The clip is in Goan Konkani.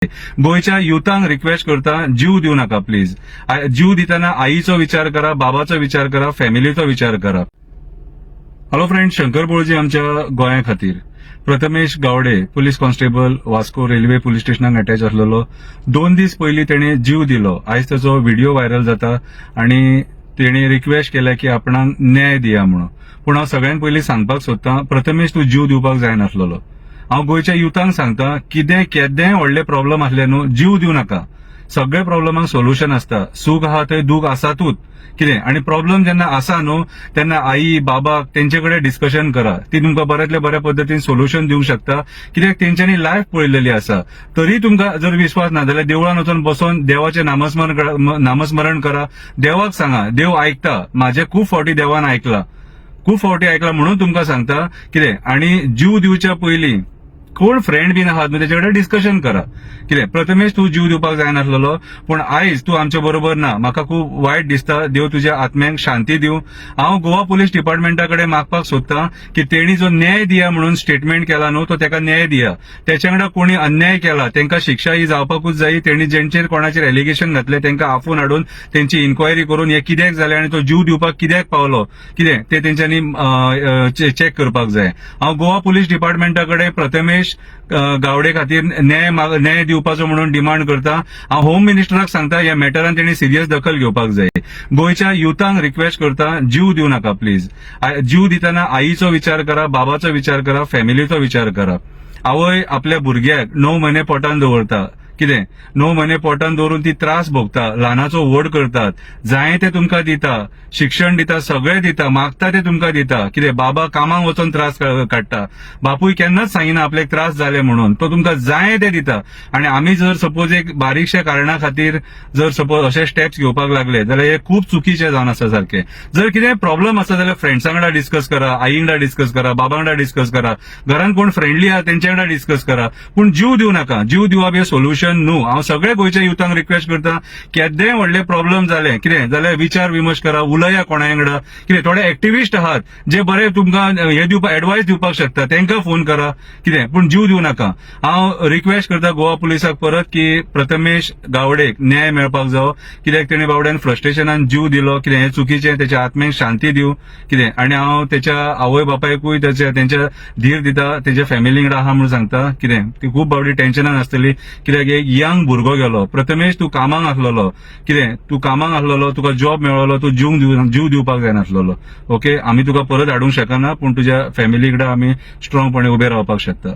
गोंयच्या युथांक रिक्वेस्ट करता, जीव दिवं नाका प्लीज. जीव दितना आईचो विचार करा, बाबाचो विचार करा, फॅमिलीचो विचार करा. Hello friend, Shankar Bolji. आमच्या गोंया खातीर Prathamesh Gawde, police constable, Vasco railway police स्टेशनाक अटॅच आसलेलो, 2 दीस पयलीं तेणे जीव दिलो. आयज ताचो व्हिडिओ व्हायरल जाता आणि तेणे रिक्वेस्ट केल्या की आपणाक न्याय दिया म्हणून. पूण हांव सगळ्यांत पयलीं सांगपाक सोदतां, प्रथमेश, तूं जीव दिवपाक जायनासलेलो. हांव गोंयच्या युथांक सांगता, कितें केदेंय व्हडले प्रॉब्लम आसले न्हू, जीव दिवं नाका. सगळे प्रॉब्लमांक सोल्युशन आसता. सूख आहा थंय दूख आसातूच. कितें आणि प्रॉब्लम जेन्ना आसा न्हू, तेन्ना आई बाबाक तेंचे कडेन डिस्कशन करा. ती तुमकां बऱ्यांतल्या बऱ्या पद्दतीन सोल्युशन दिवंक शकता, कित्याक तेंच्यांनी लायफ पळयलेली आसा. तरी तुमकां जर विश्वास ना जाल्यार देवळान वचून बसोन देवाचें नामस्मरण करा. देवाक सांगा, देव आयकता. म्हाजें खूब फावटी देवान आयकला, खूब फावटी आयकला, म्हणून तुमकां सांगता. कितें आणि जीव दिवच्या पयलीं कोण फ्रेंड बीन आहात न्हू, तेचे कडेन डिस्कशन करा. कितें प्रथमेश, तूं जीव दिवपाक जायनासलेलो, पूण आयज तूं आमच्या बरोबर ना. म्हाका खूब वायट दिसता. देव तुज्या आत्म्याक शांती दिवं. हांव गोवा पोलीस डिपार्टमेंटा कडेन मागपाक सोदता की तेणी जो न्याय दिया म्हणून स्टेटमेंट केला न्हू, तो तेका न्याय दिया. तेच्या वांगडा कोणी अन्याय केला तेंका शिक्षा ही जावपाकूच जाय. तेणी जेंचेर कोणाचेर एलिगेशन घातले तेंका आफोवन हाडून तेंची इन्क्वायरी करून हे कित्याक जालें आनी तो जीव दिवपाक कित्याक पावलो, कितें ते तेंच्यांनी चॅक करपाक जाय. हांव गोवा पोलीस डिपार्टमेंटा कडेन प्रथमेश गावडे खातीर न्याय दिवपाचो म्हणून डिमांड करता. हांव होम मिनिस्टराक सांगता, ह्या मॅटरान तेणी सिरियस दखल घेवपाक जाय. गोंयच्या युथांक रिक्वेस्ट करता, जीव दिवं नाका प्लीज. जीव दितना आईचो विचार करा, बाबाचो विचार करा, फॅमिलीचो विचार करा. आवय आपल्या भुरग्याक 9 म्हयने पोटान दवरता. कितें 9 म्हयने पोटान दवरून ती त्रास भोगता, ल्हानाचो व्हड करतात, जाय ते तुमकां दिता, शिक्षण दिता, सगळें दिता, मागता ते तुमकां दिता. कितें बाबा कामाक वचोन त्रास काडटा, बापूय केन्नाच सांगिना आपल्याक त्रास जाले म्हणून. तो तुमकां जाय ते दिता आणि आमी जर सपोज एक बारीकशा कारणा खातीर जर सपोज अशे स्टेप्स घेवपाक लागले जाल्यार हे खूब चुकीचे जावन आसा सारखे. जर कितें प्रॉब्लम आसा जाल्यार फ्रेंड्सां वांगडा डिस्कस करा, आई वांगडा डिस्कस करा, बाबा वांगडा डिस्कस करा, घरान कोण फ्रेंडली आहा तेंच्या वांगडा डिस्कस करा, पूण जीव दिवं नाका. जीव दिवप हे सोल्युशन न्हू. हांव सगळे गोंयच्या युथांक रिक्वेस्ट करता, केदेंय व्हडले प्रॉब्लम जाले कितें जाल्यार विचार विमर्श करा, उलया कोणा वांगडा. कितें थोडे एक्टिविस्ट आहात जे बरे तुमकां हे दिवपाक, एडवायस दिवपाक शकता, तांकां फोन करा. कितें पूण जीव दिवं नाका. हांव रिक्वेस्ट करता गोवा पुलिसाक परत की प्रथमेश गावडेक न्याय मेळपाक जावो, कित्याक तेणे बावड्यान फ्रस्ट्रेशनान जीव दिलो. कितें हें चुकीचें. तेच्या आत्म्याक शांती दिवं. कितें आनी हांव तेच्या आवय बापायकूय तेच्या तेंच्या धीर दिता, तेच्या फॅमिली वांगडा आहा म्हणून सांगता. कितें ती खूब बावडी टेन्शनान आसतली, कित्याक एक यंग भुरगो गेलो. प्रथमेश, तूं कामाक आसलेलो. कितें तूं कामाक आसलेलो, तुका जॉब मेळ्ळो, तूं जीव दिवपाक जायनासलेलो. ओके, आमी तुका परत हाडूंक शकना, पूण तुज्या फॅमिली कडेन आमी स्ट्रॉंगपणे उबे रावपाक शकता.